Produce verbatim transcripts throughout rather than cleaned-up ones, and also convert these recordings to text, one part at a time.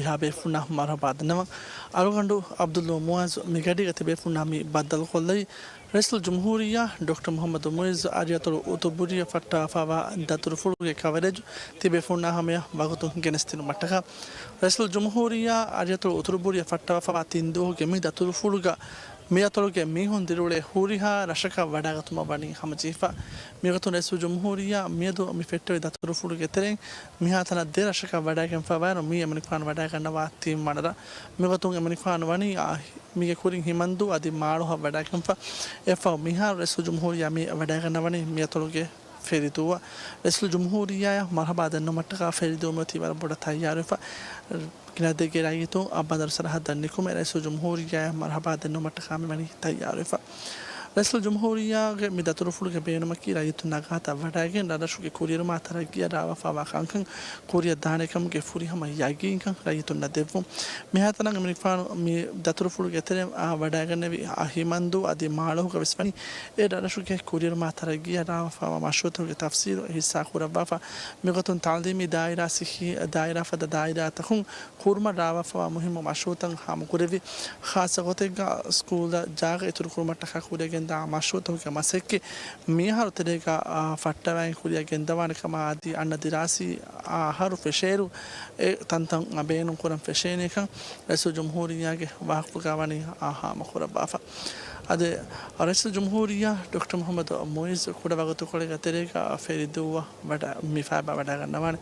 އެހާ ބޭފުންނަށް މަރުޙަބާ ދަންނަވަން. އަޅުގަނޑު ޢަބްދުﷲ މުޢައްޒު މިގަޑީގަ ތިބޭފުންނާ މި ބައްދަލުކޮށްލައި، ރައީސުލްޖުމްހޫރިއްޔާ ޑޮކްޓަރ މުޙައްމަދު މުޢިއްޒު އަރިއަތޮޅު އުތުބުރިއަށް ފައްޓާފައިވާ ދަތުރުފުޅުގެ ކަވަރޭޖު ތިބޭފުންނާ ހަމަޔަށް ވަގުތުން ގެނެސްދިނުމަށްޓަކާ، ރައީސުލްޖުމްހޫރިއްޔާ އަރިއަތޮޅު އުތުބުރިއަށް ފައްޓާފައިވާ ތިން ދުވަހުގެ މި ދަތުރުފުޅުގަ މި އަތޮޅުގެ މީހުން ދިރިއުޅޭ ހުރިހާ ރަށަކަށް ވަޑައިގަތުމަށް ވަނީ ހަމަޖެހިފަ. މިގޮތުން ރައީސުލްޖުމްހޫރިއްޔާ މިއަދު މި ފެއްޓެވި ދަތުރުފުޅުގެ ތެރެއިން މިހާތަނަށް ދެ ރަށަކަށް ވަޑައިގެންފަ ވައިރު މީ އެމަނިކުފާނު ވަޑައިގަންނަވާ ތިންވަނަ ރަށް. މިގޮތުން އެމަނިކުފާނު ވަނީ އާ، މީގެ ކުރިން ހިމަންދޫ އަދި މާޅޮހަށް ވަޑައިގެންފަ އެއްފަހު މިހާރު ރައީސުލްޖުމްހޫރިއްޔާ މި ވަޑައިގަންނަވަނީ މިއަތޮޅުގެ ފެރިދޫއަށް. ރައީސުލްޖުމްހޫރިއްޔާއަށް މަރުޙަބާ ދެންނުމަށްޓަކާ ފެރިދޫ މިއޮތީ ވަރަށް ބޮޑަށް ތައްޔާރުވެފަ. ގިނަ ދެއްގެ ރައްޔިތުން އަށް ބަނދަރު ސަރަހައްދަށް ނިކުމެ ރައީސުލްޖުމްހޫރިއްޔާއަށް މަރުޙަބާ ދެންނުމަށްޓަކާ މިވަނީ ތައްޔާރުވެފަ. ރައީސުލްޖުމްހޫރިއްޔާގެ މި ދަތުރުފުޅުގެ ބޭނުމަކީ ރައްޔިތުންނާ ގާތަށް ވަޑައިގެން ރަށްރަށުގެ ކުރިއެރުމާ ތަރައްގީއަށް ރާވާފައިވާ ކަންކަން ކުރިއަށް ދާނެކަމުގެ ފުރިހަމަ ޔަގީންކަން ރައްޔިތުންނަށް ދެއްވުން. މިހާތަނަށް އެމަނިކުފާނު މި ދަތުރުފުޅުގެ ތެރެއިން އާ ވަޑައިގެންނެވި އާ ހިމަންދޫ އަދި މާޅޮހުގަ ވެސް ވަނީ އެ ރަށްރަށުގެ ކުރިއެރުމާ ތަރައްގީއަށް ރާވާފައިވާ މަޝްރޫޢުތަކުގެ ތަފްސީލު ހިއްސާ ކުރައްވާފަ. މިގޮތުން ތަޢުލީމީ ދާއިރާ، ސިއްހީ ދާއިރާ ފަދަ ދާއިރާތަކުން ކުރުމަށް ރާވާފައިވާ މުހިއްމު މަޝްރޫޢުތައް ހާމަކުރެއްވި. ޚާއްޞަ ގޮތެއްގަ ސްކޫލަށް ޖާގަ އިތުރުކުރުމަށްޓަކާ ކުރިއަށް ގެންދާ މަޝްރޫޢުތަކުގެ މަސައްކަތް މިއަހަރު ތެރޭގަ، އާ، ފައްޓަވައިގެން ކުރިއަށް ގެންދަވާނެ ކަމަށް އަދި އަންނަ ދިރާސީ އަހަރު ފެށޭއިރު އެ ތަންތަން ބޭނުންކުރަން ފެށޭނެކަން ރައީސުލްޖުމްހޫރިއްޔާގެ ވާހަކަފުޅުގަ ވަނީ ހާމަކުރައްވާފަ. އަދި ރައީސުލްޖުމްހޫރިއްޔާ ޑޮކްޓަރ މުޙައްމަދު މުޢިއްޒު ކުޑަ ވަގުތުކޮޅެއްގެ ތެރޭގަ ފެރިދޫއަށް ވަޑަ-، މި ފައިބާ ވަޑައިގަންނަވާނެ.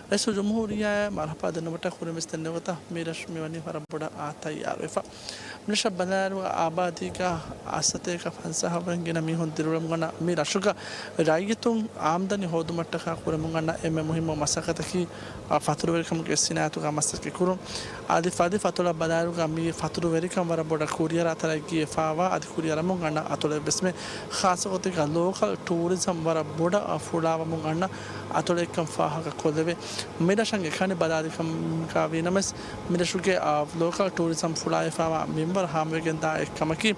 ރައީސުލްޖުމްހޫރިއްޔާއަށް މަރުޙަބާ ދެންނުމަށްޓަކާ ކުރިން ވެސް ދެންނެވިގޮތަށް މި ރަށު މިވަނީ ވަރަށް ބޮޑަށް އާ ތައްޔާރުވެފަ. މިރަށަށް ބަލާއިރު އާބާދީގަ އަށްސަތޭކަ ފަންސާހަށްވުރެން ގިނަ މީހުން ދިރިއުޅެމުން އަންނަ މި ރަށުގަ ރައްޔިތުން އާމްދަނީ ހޯދުމަށްޓަކާ ކުރެމުން އަންނަ އެންމެ މުހިއްމު މަސައްކަތަކީ، އާ، ފަތުރުވެރިކަމުގެ ސިނާއަތުގަ މަސައްކަތް ކުރުން. އަދި ފަދަ ފަތުރަށް ބަލާއިރުގަ މި ފަތުރުވެރިކަން ވަރަށް ބޮޑަށް ކުރިއަރާ ތަރައްގީ ވެފައިވާ އަދި ކުރިއަރަމުން އަންނަ އަތޮޅެއްވެސްމެ. ޚާއްޞަ ގޮތެއްގަ ލޯކަލް ޓޫރިޒަމް ވަރަށް ބޮޑަށް ފުޅާވަމުން އަންނަ އަތޮޅެއްކަން ފާހަގަކޮށްލެވޭ. މިރަށަށް އެކަނި ބަލާލިކަމުގަ ވީނަމަވެސް، މިރަށުގެ، އާ، ލޯކަލް ޓޫރިޒަމް ފުޅާވެފައިވާ މިންވަރު ހާމަވެގެންދާ އެއްކަމަކީ،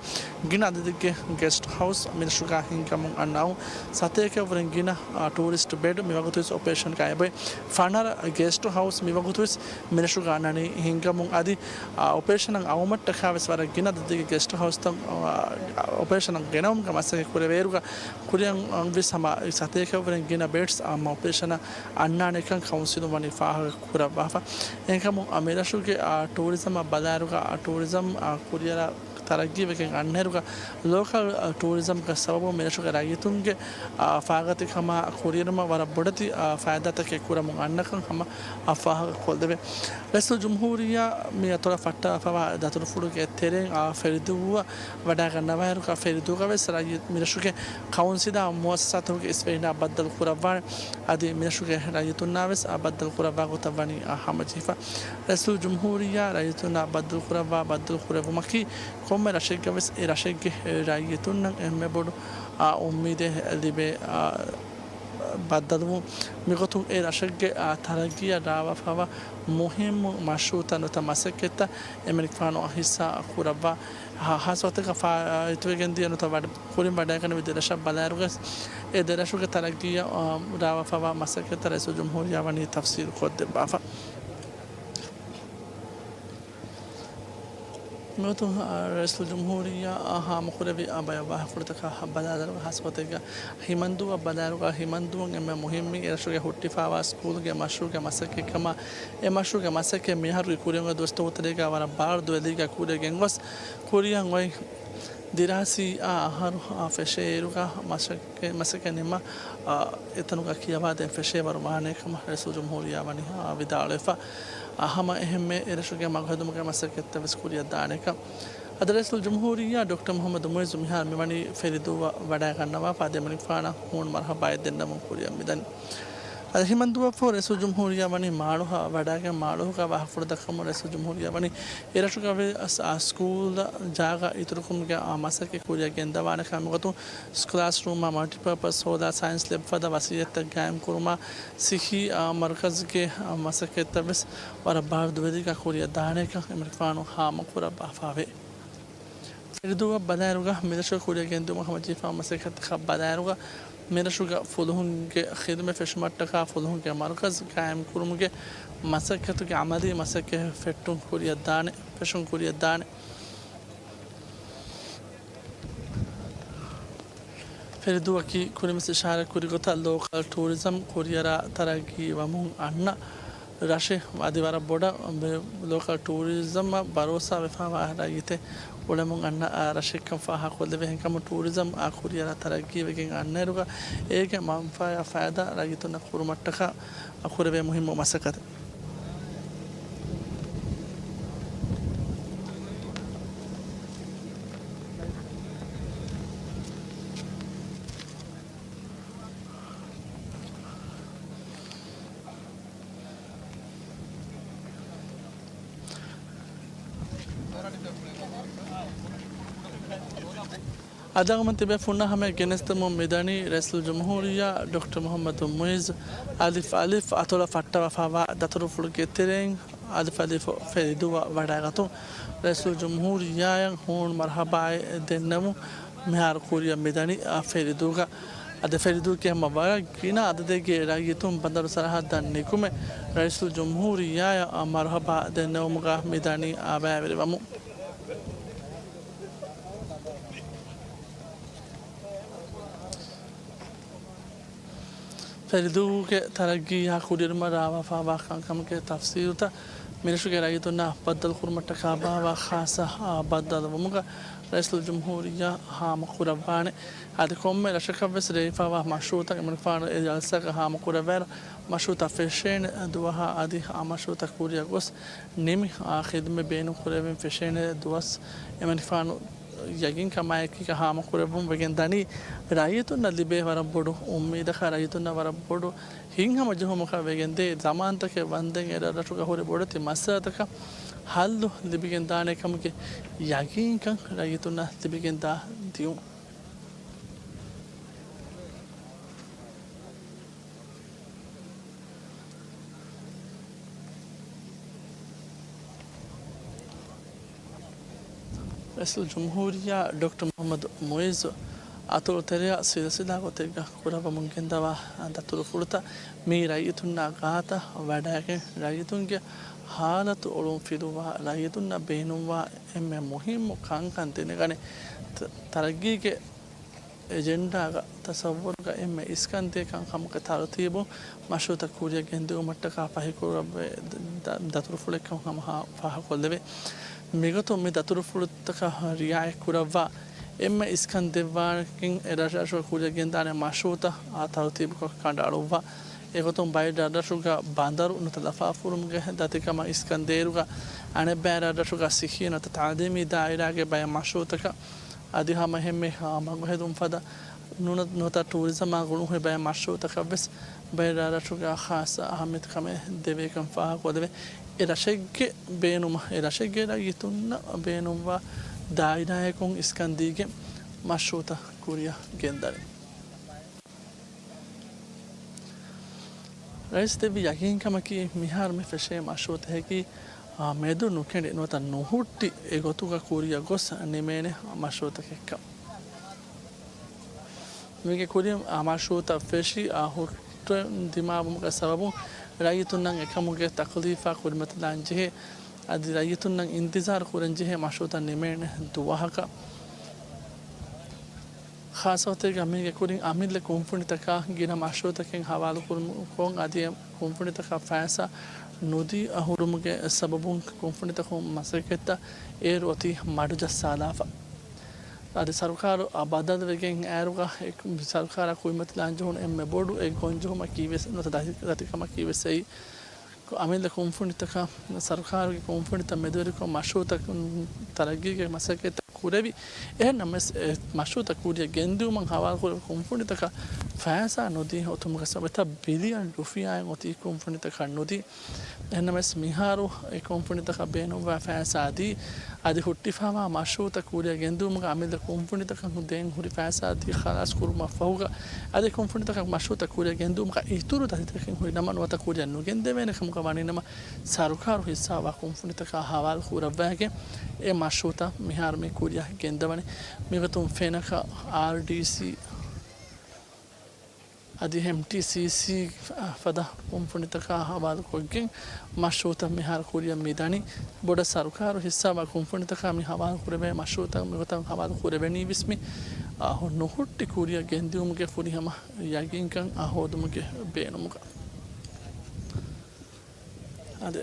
ގިނަ އަދަދެއްގެ ގެސްޓް ހައުސް މިރަށުގަ ހިންގަމުން އަންނައުން. ސަތޭކައަށްވުރެން ގިނަ، އާ، ޓޫރިސްޓް ބެޑް މިވަގުތުވެސް އޮޕަރޭޝަންގަ އެބޮތް. ފަނަރަ ގެސްޓް ހައުސް މިވަގުތުވެސް މިރަށުގަ އަންނަނީ ހިންގަމުން އަދި، އާ، އޮޕަރޭޝަނަށް އައުމަށްޓަކާވެސް ވަރަށް ގިނަ އަދަދެއްގެ ގެސްޓް ހައުސްތައް، އާ، އޮޕަރޭޝަނަށް ގެނައުމުގެ މަސައްކަތް ކުރެވޭއިރުގަ ކުރިއަށް އަންވި ހަމަ ސަތޭކައަށްވުރެން ގިނަ ބެޑްސް ހަމަ އޮޕަރޭޝަނަށް އަންނާނެކަން ކައުންސިލުން ވަނީ ފާހަގަ ކުރައްވާފަ. އެހެންކަމުން އަ، މިރަށުގެ، އާ، ޓޫރިޒަމަށް ބަލާއިރުގަ، އާ، ޓޫރިޒަމް، އާ، ކުރިއަރާ ތަރައްގީވެގެން އަންނައިރުގަ ލޯކަލް، އާ، ޓޫރިޒަމްގެ ސަބަބުން މިރަށުގެ ރައްޔިތުންގެ، އާ، ފާގަތިކަމާ ކުރިއެރުމަށް ވަރަށް ބޮޑެތި، އާ، ފައިދާތަކެއް ކުރަމުން އަންނަކަން ހަމަ އަށް ފާހަގަކޮށްލެވޭ. ރައީސުލްޖުމްހޫރިއްޔާ މި އަތޮޅަށް ފައްޓާފައިވާ ދަތުރުފުޅުގެ ތެރެއިން އާ ފެރިދޫއަށް ވަޑައިގަންނަވާއިރުގަ ފެރިދޫގަވެސް ރައްޔި-، މިރަށުގެ ކައުންސިލާ މުއައްސަސާތަކުގެ އިސްވެރިންނާ ބައްދަލު ކުރައްވާނެ. އަދި މިރަށުގެ ރައްޔިތުންނާވެސް އާ ބައްދަލު ކުރައްވާ ގޮތަށް ވަނީ އާ ހަމަޖެހިފަ. ރައީސުލްޖުމްހޫރިއްޔާ ރައްޔިތުންނާ ބައްދަލު ކުރައްވާ ބައްދަލު ކުރެއްވުމަކީ ކޮންމެ ރަށެއްގަވެސް އެ ރަށެއްގެ ރައްޔިތުންނަށް އެންމެ ބޮޑު އާ އުއްމީދެއް ލިބޭ އާ ބައްދަލުވުން. މިގޮތުން އެ ރަށެއްގެ، އާ، ތަރައްގީއަށް ރާވާފައިވާ މުހިއްމު މަޝްރޫޢުތައް ނުތަ މަސައްކަތްތައް އެމަނިކުފާނު ހިއްސާ ކުރައްވާ. ހާ-، ހާއްސަ ގޮތެއްގަ ފާއިތުވެގެން ދިޔަ ނުތަ ވަޑަ-، ކުރިން ވަޑައިގަނެވި ދެރަށަށް ބަލާއިރުގަސް، އެ ދެރަށުގެ ތަރައްގީއަށް، އާ، ރާވާފައިވާ މަސައްކަތްތައް ރައީސުލްޖުމްހޫރިއްޔާ ވަނީ ތަފްސީލު ކޮށްދެއްވާފަ. މިގޮތުން، އާ، ރައީސުލްޖުމްހޫރިއްޔާ، އާ، ހާމަކުރެއްވި، އާ، ބަޔަށް ވާހަކަފުޅުތަކާ ބަލާލައިރުގަ ހާއްސަ ގޮތެއްގަ ހިމަންދޫއަށް ބަލާއިރުގަ ހިމަންދޫއަށް އެންމެ މުހިއްމީ އެރަށުގެ ހުއްޓިފައިވާ ސްކޫލްގެ މަޝްރޫޢުގެ މަސައްކަތްކަމަށް، އެ މަޝްރޫޢުގެ މަސައްކަތް މިއަހަރުގެ ކުރިއަށް އޮތް ދުވަސްތަކުގެ ތެރޭގަ ވަރަށް ބާރު ދުވެލީގަ ކުރިއަށް ގެންގޮސް ކުރިއަށް އޮތް ދިރާސީ އަހަރު، އާ، ފެށޭއިރުގަ މަސައް-، މަސައްކަތް ނިންމާ، އާ، އެތަނުގަ ކިޔަވާދޭން ފެށޭވަރު ވާނޭކަމަށް ރައީސުލްޖުމްހޫރިއްޔާ ވަނީ، އާ، ވިދާޅުވެފަ. އާ، ހަމަ އެހެންމެ އެރަށުގެ މަގު ހެދުމުގެ މަސައްކަތްތައް ވެސް ކުރިއަށް ދާނޭކަން. އަދި ރައީސުލްޖުމްހޫރިއްޔާ ޑޮކްޓަރ މުޙައްމަދު މުޢިއްޒު މިހާރު މިވަނީ ފެރިދޫއަށް ވަޑައިގަންނަވާފަ އަދި އެމަނިކުފާނަށް ހޫނު މަރުޙަބާއެއް ދެންނެވުމުން ކުރިއަށް މިދަނީ. އަދި ހިމަންދޫއަށްފަހު ރައީސުލްޖުމްހޫރިއްޔާ ވަނީ މާޅޮހަށް ވަޑައިގެން މާޅޮހުގަ ވާހަކަފުޅު ދައްކަމުން ރައީސުލްޖުމްހޫރިއްޔާ ވަނީ އެރަށުގަވެ އަސް-، އާ، ސްކޫލް ޖާގަ އިތުރުކުރުމުގެ އާ މަސައްކަތް ކުރިއަށް ގެންދަވާނެކަން މިގޮތުން ކްލާސްރޫމާ މަލްޓިޕާޕަސް ހޯދާ ސައިންސް ލެބް ފަދަ ވަސީލަތްތައް ގާއިމްކުރުމާ ސިއްހީ، އާ، މަރުކަޒުގެ، އާ، މަސައްކަތްތައް ވެސް ވަރަށް ބާރު ދުވެލީގަ ކުރިއަށް ދާނޭކަން އެމަނިކުފާނު ހާމަކުރައްވާފައެވެ. ފެރިދޫއަށް ބަލާއިރުގަ މިރަށުގަ ކުރިއަށް ގެންދިއުމަށް ހަމަޖެހިފައިވާ މަސައްކަތްތަކަށް ބަލާއިރުގަ މިރަށުގަ ފުލުހުންގެ ޚިދުމަތް ފެށުމަށްޓަކާ ފުލުހުންގެ މަރުކަޒު ޤާއިމްކުރުމުގެ މަސައްކަތުގެ ޢަމަލީ މަސައްކަތް ފެއްޓުން ކުރިއަށްދާނެ، ފެށުން ކުރިއަށްދާނެ. ފެރިދޫއަކީ ކުރިންވެސް އިޝާރަތްކުރި ގޮތަށް ލޯކަލް ޓޫރިޒަމް ކުރިއަރާ ތަރައްގީ ވަމުން އަންނަ ރަށެއް. އަދި ވަރަށް ބޮޑަށް ބެ-، ލޯކަލް ޓޫރިޒަމަށް ބަރޯސާވެފައިވާ ރައްޔިތެއް އުޅެމުން އަންނަ، އާ، ރަށެއްކަން ފާހަގަކޮށްލެވޭ. އެހެންކަމުން ޓޫރިޒަމް، އާ، ކުރިއަރާ ތަރައްގީވެގެން އަންނައިރުގަ އޭގެ މަންފާޔާ ފައިދާ ރައްޔިތުންނަށް ކުރުމަށްޓަކާ ކުރެވޭ މުހިއްމު މަސައްކަތެއް. އަދި އަޅުގަނޑުމެން ތިބޭފުޅުންނާ ހަމަޔަށް ގެނެސްދެމުން މިދަނީ ރައީސުލްޖުމްހޫރިއްޔާ ޑޮކްޓަރ މުޙައްމަދު މުޢިއްޒު އަލިފް އަލިފް އަތޮޅަށް ފައްޓަވާފައިވާ ދަތުރުފުޅުގެ ތެރެއިން އަލިފް އަލިފް ފެރިދޫއަށް ވަޑައިގަތުން. ރައީސުލްޖުމްހޫރިއްޔާއަށް ހޫނު މަރުޙަބާއެއް ދެންނެވުން މިހާރު ކުރިއަށް މިދަނީ އާ ފެރިދޫގަ. އަދި ފެރިދޫގެ ހަމަ ވަރަށް ގިނަ އަދަދެއްގެ ރައްޔިތުން ބަނދަރު ސަރަހައްދަށް ނިކުމެ، ރައީސުލްޖުމްހޫރިއްޔާއަށް މަރުޙަބާ ދެންނެވުމުގަ މިދަނީ އާ ބައިވެރިވަމުން. ފެރިދޫގެ ތަރައްގީއާ ކުރިއެރުމަށް ރާވާފައިވާ ކަންކަމުގެ ތަފްސީލުތައް މިރަށުގެ ރައްޔިތުންނާ ބައްދަލުކުރުމަށްޓަކާ ބާވާ ޚާއްޞަ، އާ، ބައްދަލުވުމުގަ ރައީސުލްޖުމްހޫރިއްޔާ ހާމަކުރައްވާނެ. އަދި ކޮންމެ ރަށަކަށްވެސް ރޭވިފައިވާ މަޝްރޫޢުތައް އެމަނިކުފާނު އެ ޖަލްސާގަ ހާމަކުރައްވާއިރު، މަޝްރޫޢުތައް ފެށޭނެ ދުވަހާ އަދި އާ މަޝްރޫޢުތައް ކުރިއަށް ގޮސް ނިމި އާ ޚިދުމަތް ބޭނުންކުރެވެން ފެށޭނެ ދުވަސް އެމަނިކުފާނު ޔަގީންކަމާއެކީގަ ހާމަކުރެއްވުން ވެގެން ދަނީ، ރައްޔިތުންނަށް ލިބޭ ވަރަށް ބޮޑު އުއްމީދަކާ، ރައްޔިތުންނަށް ވަރަށް ބޮޑު ހިތްހަމަޖެހުމަކާ ވެގެންދޭ، ޒަމާންތަކެއް ވަންދެން އެ ރަށްރަށުގަ ހުރި ބޮޑެތި މައްސަލަތަކަށް ހައްލު ލިބިގެންދާނެ ކަމުގެ ޔަގީންކަން ރައްޔިތުންނަށް ލިބިގެންދާ ދިޔުން. ރައީސުލްޖުމްހޫރިއްޔާ ޑޮކްޓަރ މުޙައްމަދު މުޢިއްޒު އަތޮޅު ތެރެއަށް ސިލްސިލާ ގޮތެއްގަ ކުރައްވަމުން ގެންދަވާ ދަތުރުފުޅުތައް މީ ރައްޔިތުންނާ ގާތަށް ވަޑައިގެން، ރައްޔިތުންގެ ހާލަތު އޮޅުން ފިލުވާ، ރައްޔިތުންނަށް ބޭނުންވާ އެންމެ މުހިއްމު ކަންކަން ދެނެގަނެ، ތަ-، ތަރައްގީގެ އެޖެންޑާގަ ތަސައްވުރުގަ އެންމެ އިސްކަންދޭ ކަންކަމުގެ ތަރުތީބުން މަޝްރޫޢުތައް ކުރިއަށް ގެންދިއުމަށްޓަކާ ފަހިކުރައްވާ ދަ-، ދަތުރުފުޅެއްކަމަށް ހަމަ ހާ-، ފާހަގަކޮށްލެވޭ. މިގޮތުން މި ދަތުރުފުޅުތަކަށް ރިޢާޔަތް ކުރައްވާ، އެންމެ އިސްކަން ދެއްވާނެކިން އެ ރަށްރަށުގަ ކުރިއަށް ގެންދާނެ މަޝްރޫޢުތައް އާ ތަރުތީބުކޮށް ކަނޑައަޅުއްވާ. އެގޮތުން ބައެއް ރަށްރަށުގަ ބަނދަރު ނުތަ ލަފާފުރުމުގެ ދަތިކަމަށް އިސްކަން ދޭއިރުގަ، އަނެއްބައި ރަށްރަށުގަ ސިއްހީ ނުތަ ތަޢުލީމީ ދާއިރާގެ ބައެއް މަޝްރޫޢުތަކަށް އަދި ހަމަ އެހެންމެ، އާ، މަގުހެދުން ފަދަ ނު-، ނުތަ ޓޫރިޒަމާ ގުޅުންހުރި ބައެއް މަޝްރޫޢުތަކަށްވެސް ބައެއް ރަށްރަށުގަ ޚާއްޞަ އަހައްމިއްޔަތުކަމެއް ދެވޭކަން ފާހަގަކޮށްލެވޭ. އެ ރަށެއްގެ ބޭނުމަށް، އެ ރަށެއްގެ ރައްޔިތުންނަށް ބޭނުންވާ ދާއިރާއަކުން އިސްކަން ދީގެން މަޝްރޫޢުތައް ކުރިއަށް ގެންދަނީ. ރައީސް ދެއްވި ޔަގީންކަމަކީ، މިހާރު މި ފެށޭ މަޝްރޫޢުތަކަކީ، އާ، މެދު ނުކެނޑި ނުވަތަ ނުހުއްޓި އެގޮތުގަ ކުރިއަށް ގޮސް ނިމޭނެ މަޝްރޫޢުތަކެއްކަން. މީގެ ކުރިން، އާ، މަޝްރޫޢުތައް ފެށި، އާ، ހުއްޓަން ދިމާވުމުގެ ސަބަބުން ރައްޔިތުންނަށް އެކަމުގެ ތަކުލީފާ ކުރިމަތިލާން ޖެހޭ، އަދި ރައްޔިތުންނަށް އިންތިޒާރު ކުރަން ޖެހޭ މަޝްރޫޢުތައް ނިމޭނެ ދުވަހަކަށް. ޚާއްޞަ ގޮތެއްގަ މީގެ ކުރިން އަމިއްލަ ކުންފުނިތަކާ ގިނަ މަޝްރޫޢުތަކެއް ހަވާލުކުރުމުގެ ކޮން އަދި އެ ކުންފުނިތަކަށް ފައިސާ ނުދީ އަހުރުމުގެ ސަބަބުން ކުންފުނިތަކުން މަސައްކަތްތައް އޭރު އޮތީ މަޑުޖައްސާލާފަ. އަދި ސަރުކާރު އަ ބަދަލުވެގެން އައިރުގަ އެ ސަރުކާރާ ކުރިމަތިލާން ޖެހުނު އެންމެ ބޮޑު އެއް ގޮންޖެހުމަކީ ވެސް ނުވަތަ ދަތި-، ދަތިކަމަކީ ވެސް އެއީ. އަމިއްލަ ކުންފުނިތަކަށް ސަރުކާރުގެ ކުންފުނިތައް މެދުވެރިކޮށް މަޝްރޫޢުތައް ތަރައްގީގެ މަސައްކަތްތައް ކުރެވި. އެހެންނަމަވެސް، އެ މަޝްރޫޢުތައް ކުރިއަށް ގެންދިއުމަށް ހަވާލުކުރެވި ކުންފުނިތަކަށް ފައިސާ ނުދީ އޮތުމުގެ ސަބަބުން ބިލިއަން ރުފިޔާއެއް އޮތީ ކުންފުނިތަކަށް ނުދީ. އެހެންނަމަވެސް، މިހާރު އެ ކުންފުނިތަކަށް ބޭނުންވާ ފައިސާ ދީ، އަދި ހުއްޓިފައިވާ މަޝްރޫޢުތައް ކުރިއަށް ގެންދިއުމުގަ އަމިއްލަ ކުންފުނިތަކަށް ދޭން ހުރި ފައިސާ ދީ ޚަލާސް ކުރުމަށް ފަހުގަ، އަދި ކުންފުނިތަކަށް މަޝްރޫޢުތައް ކުރިއަށް ގެންދިއުމުގަ އިތުރު ދަތިތަކެއް ހުރި ނަމަ، ނުވަތަ ކުރިއަށް ނުގެންދެވޭނެ ކަމުގަ ވަނީ ނަމަ، ސަރުކާރު ހިއްސާވާ ކުންފުނިތަކާ ހަވާލު ކުރައްވާގެން އެ މަޝްރޫޢުތައް މިހާރު މި ކުރިއަށް ގެންދަވަނީ. މިގޮތުން ފެނަކަ އާރްޑީސީ އަދި އެމްޓީސީސީ ފަދަ ކުންފުނިތަކާ ހަވާލުކޮށްގެން މަޝްރޫއުތައް މިހާރު ކުރިއަށް މިދަނީ. ބޮޑަށް ސަރުކާރު ހިއްސާވާ ކުންފުނިތަކާ މި ހަވާލު ކުރެވޭ މަޝްރޫއުތައް މިގޮތަށް ހަވާލު ކުރެވެނީ ވެސް މި ނުހުއްޓި ކުރިއަށް ގެންދިއުމުގެ ފުރިހަމަ ޔަގީންކަން ހޯދުމުގެ ބޭނުމުގަ. އަދި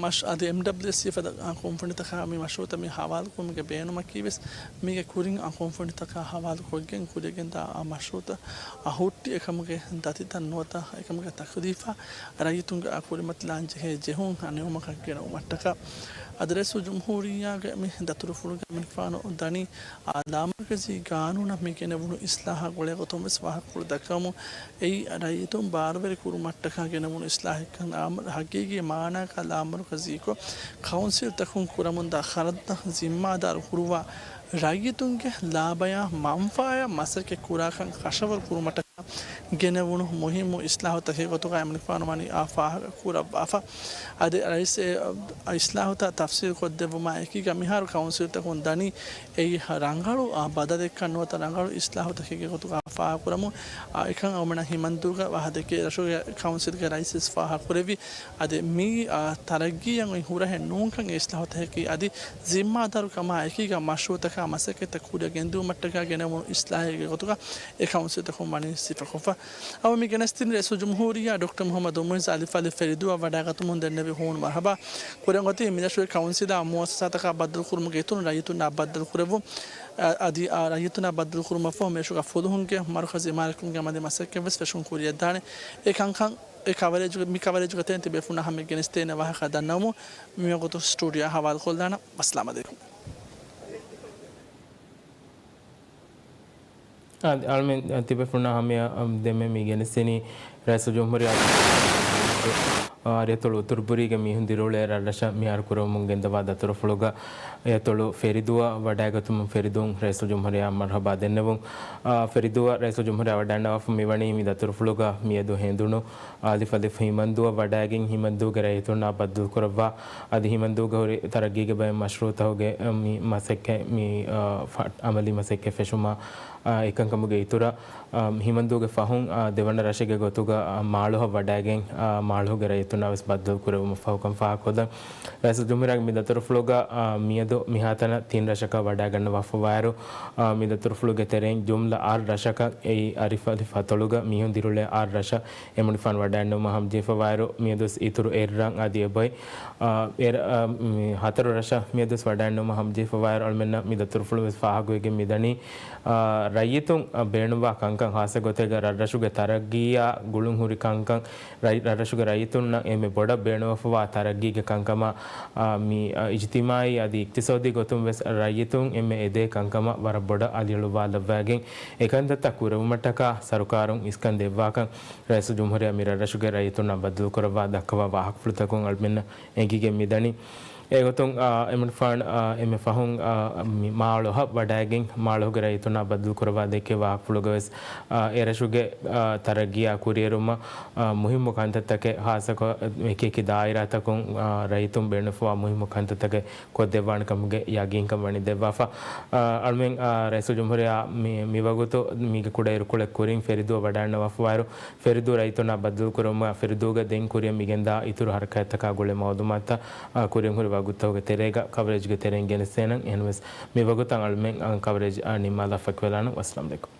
މަޝް-، އަދި އެމްޑަބްލިއުއެސްސީ ފަދަ ކުންފުނިތަކާ މި މަޝްރޫއުތައް މި ހަވާލުކުރުމުގެ ބޭނުމަކީ ވެސް މީގެ ކުރިން އާ ކުންފުނިތަކާ ހަވާލުކޮށްގެން ކުރިއަށް ގެންދާ އާ މަޝްރޫއުތައް އާ ހުއްޓި އެކަމުގެ ދަތިތައް ނުވަތަ އެކަމުގެ ތަކުލީފާ ރައްޔިތުންގެ އާ ކުރިމަތިލާން ޖެހޭ ޖެހުން އަނެއުމަކަށް ގެނައުމަށްޓަކާ. އަދި ރައީސުލްޖުމްހޫރިއްޔާގެ މި ދަތުރުފުޅުގަ މިންފާނު ދަނީ، އާ، ލާމަރުކަޒީ ގާނޫނަށް މި ގެނެވުނު އިސްލާހާ ގުޅޭ ގޮތުން ވެސް ވާހަކަފުޅު ދައްކަމުން އެއީ ރައްޔިތުން ބާރުވެރި ކުރުމަށްޓަކާ ގެނެވުނު އިސްލާހެއްކަން ހަގީގީ މާނާއަކާ ލާމަރުކަޒީކޮށް ކައުންސިލްތަކުން ކުރަމުންދާ ޚަރަދުތައް ޒިންމާދާރު ކުރުވާ ރައްޔިތުންގެ ލާބަޔާ މަންފާޔަށް މަސައްކަތް ކުރާކަން ކަށަވަރު ކުރުމަށްޓަކާ ގެނެވުނު މުހިއްމު އިސްލާހުތަކެއް ގޮތުގައި އެމަނިފާނު ވަނީ އާ ފާހަގަ ކުރައްވާފަ. އަދި ރައީސް އެ އިސްލާހުތައް ތަފްސީލް ކޮށްދެއްވުމާ އެކީގަ މިހާރު ކައުންސިލްތަކުން ދަނީ އެއީ ރަނގަޅު، އާ، ބަދަލެއްކަން ނުވަތަ ރަނގަޅު އިސްލާހުތަކެއްގެ ގޮތުގަ ފާހަގަކުރަމުން، އާ، އެކަން އަޅުމެންނަށް ހިމަންދޫގަ ވާހަކަދެއްކޭ ރަށުގެ ކައުންސިލްގެ ރައީސް ވެސް ފާހަގަކުރެއްވި. އަދި މި، އާ، ތަރައްގީއަށް އޮތް ހުރަހެއް ނޫންކަން އެ އިސްލާހުތަކަކީ އަދި ޒިންމާދާރުކަމާ އެކީގަ މަޝްރޫއުތަކާ މަސައްކަތްތައް ކުރިއަށް ގެންދިއުމަށްޓަކާ ގެނެވުނު އިސްލާހެއްގެ ގޮތުގަ އެ ކައުންސިލްތަކުން ވަނީ ސިފަކޮށްފަ. އަވަ މި ގެނެސްދިން ރައީސުލްޖުމްހޫރިއްޔާ ޑޮކްޓަރ މުޙައްމަދު މުޢިއްޒު އަލިފް އަލިފް ފެރިދޫއަށް ވަޑައިގަތުމުން ދެންނެވި ހޫނު މަރުޙަބާ. ކުރިއަށް އޮތީ މި ރަށުގެ ކައުންސިލާ މުއައްސަސާތަކާ ބައްދަލުކުރުމުގެ އިތުރުން ރައްޔިތުންނާ ބައްދަލުކުރެއްވުން، އަ-، އަދި އާ ރައްޔިތުންނާ ބައްދަލުކުރުމަށްފަހު މިރަށުގަ ފުލުހުންގެ މަރުކަޒީ އިމާރާތްކުރުމުގެ އަމަލީ މަސައްކަތްވެސް ފެށުން ކުރިއަށްދާނެ. އެ ކަންކަން އެ ކަވަރޭޖުގެ، މި ކަވަރޭޖުގަ ތެރެއިން ތިބޭފުޅުންނާ ހަމަޔަށް ގެނެސްދޭނެ ވާހަކަ ދަންނަވަމުން މިވަގުތު ސްޓޫޑިއޯއާ ހަވާލުކޮށްލާނަން. އައްސަލާމު ޢަލައިކުމް. އާ، އަޅުމެން ތިބޭފުޅުންނާ ހަމަޔަށް ދެންމެ މި ގެނެސްދިނީ ރައީސުލްޖުމްހޫރިއްޔާ، އާ، ރޭތޮޅު އުތުރުބުރީގެ މީހުން ދިރިއުޅޭ ރަށްރަށަށް މިހާރު ކުރަމުން ގެންދަވާ ދަތުރުފުޅުގަ ރޭތޮޅު ފެރިދޫއަށް ވަޑައިގަތުމުން ފެރިދޫން ރައީސުލްޖުމްހޫރިއްޔާ މަރުޙަބާ ދެންނެވުން. އާ، ފެރިދޫއަށް ރައީސުލްޖުމްހޫރިއްޔާ ވަޑައިންނަވާފަ މިވަނީ މި ދަތުރުފުޅުގަ މިއަދު ހެނދުނު އަލިފް އަލިފް ހިމަންދޫއަށް ވަޑައިގެން ހިމަންދޫގެ ރައްޔިތުންނާ ބައްދަލުކުރައްވާ، އަދި ހިމަންދޫގަ ހުރި ތަރައްގީގެ ބައެއް މަޝްރޫއުތަކުގެ، އަ، މި މަސައްކަތް، މި، އަ، ފަ-، އަމަލީ މަސައްކަތް ފެށުމާ، އަ، އެކަންކަމުގެ އިތުރަށް، އަ، ހިމަންދޫގެ ފަހުން، އަ، ދެވަނަ ރަށެއްގެ ގޮތުގަ، އަ، މާޅޮހަށް ވަޑައިގެން، އަ، މާޅޮހުގެ ރައްޔިތުންނާ ވެސް ބައްދަލު ކުރެވުމަށް ފަހުކަން ފާހަގަކޮށްލަން. ރައީސުލްޖުމްހޫރިއްޔާގެ މި ދަތުރުފުޅުގަ، އަ، މިއަދު މިހާތަނަށް ތިން ރަށަކަށް ވަޑައިގަންނަވާފަވާއިރު، އަ، މި ދަތުރުފުޅުގެ ތެރެއިން ޖުމްލަ އަށް ރަށަކަށް އެއީ އަރިފް އަލިފް ހަތޮޅުގަ މީހުން ދިރިއުޅޭ އަށް ރަށަށް އެމަނިފާނު ވަޑައިންނެވުމަށް ހަމަޖެހިފަވާއިރު، މިއަދުވެސް އިތުރު އެއްރަށް އަދި އެބައި، އާ، އެ ރަ-، އާ، މި ހަތަރު ރަށަށް މިއަދުވެސް ވަޑައިންނެވުމަށް ހަމަޖެހިފަވާއިރު، އަޅުމެންނަށް މި ދަތުރުފުޅު ވެސް ފާހަގަވެގެން މިދަނީ، އާ، ރައްޔިތުން، އާ، ބޭނުންވާ ކަންކަން ޚާއްޞަ ގޮތެއްގަ ރަށްރަށުގެ ތަރައްގީއާ ގުޅުންހުރި ކަންކަން، ރަށް-، ރަށްރަށުގެ ރައްޔިތުންނަށް އެންމެ ބޮޑަށް ބޭނުންވެފަވާ ތަރައްގީގެ ކަންކަމާ، އާ، މި، އާ، އިޖްތިމާއީ އަދި އިޤްތިޞާދީ ގޮތުން ވެސް ރައްޔިތުން އެންމެ އެދޭ ކަންކަމަށް ވަރަށް ބޮޑަށް އަލިއަޅުއްވާލައްވައިގެން އެކަންތައްތައް ކުރެވުމަށްޓަކާ ސަރުކާރުން އިސްކަން ދެއްވާކަން ރައީސުލްޖުމްހޫރިއްޔާ މި ރަށްރަށުގެ ރައްޔިތުންނާ ބައްދަލުކުރައްވާ ދައްކަވާ ވާހަކަފުޅުތަކުން އަޅުމެންނަށް އެނގިގެން މިދަނީ. އެގޮތުން، އާ، އެމަނިފާން، އާ، އެންމެ ފަހުން، އާ، މި މާޅޮހަށް ވަޑައިގެން މާޅޮހުގެ ރައްޔިތުންނާ ބައްދަލުކުރައްވާ ދެއްކޭ ވާހަކަފުޅުގަ ވެސް، އާ، އެރަށުގެ، އާ، ތަރައްގީއާ ކުރިއެރުމަށް، އާ، މުހިއްމު ކަންތައްތަކެއް ހާއްސަކޮށް އެކިއެކި ދާއިރާތަކުން، އާ، ރައްޔިތުން ބޭނުންވެފަވާ މުހިއްމު ކަންތައްތަކެއް ކޮށްދެއްވާނެ ކަމުގެ ޔަގީންކަން ވަނީ ދެއްވާފަ. އާ، އަޅުމެން، އާ، ރައީސުލްޖުމްހޫރިއްޔާ މި، މިވަގުތު މީގެ ކުޑަ އިރުކޮޅެއް ކުރިން ފެރިދޫއަށް ވަޑައިންނަވާފަވާއިރު، ފެރިދޫ ރައްޔިތުންނާ ބައްދަލުކުރުމުގަ ފެރިދޫގަ ދެން ކުރިއަށް މިގެންދާ އިތުރު ހަރަކާތްތަކާ ގުޅޭ މައުލޫމާތުތައް، އާ، ކުރިން ހުރި ވަގުތުތަކުގެ ތެރޭގަ ކަވަރޭޖްގެ ތެރެއިން ގެނެސްދޭނަން. އެހެންވެސް މިވަގުތަށް އަޅުމެން، އާ، ކަވަރޭޖް، އާ، ނިންމާލާފަ އެކުވެލާނަން. ވައްސަލާމް ޢަލައިކުމް.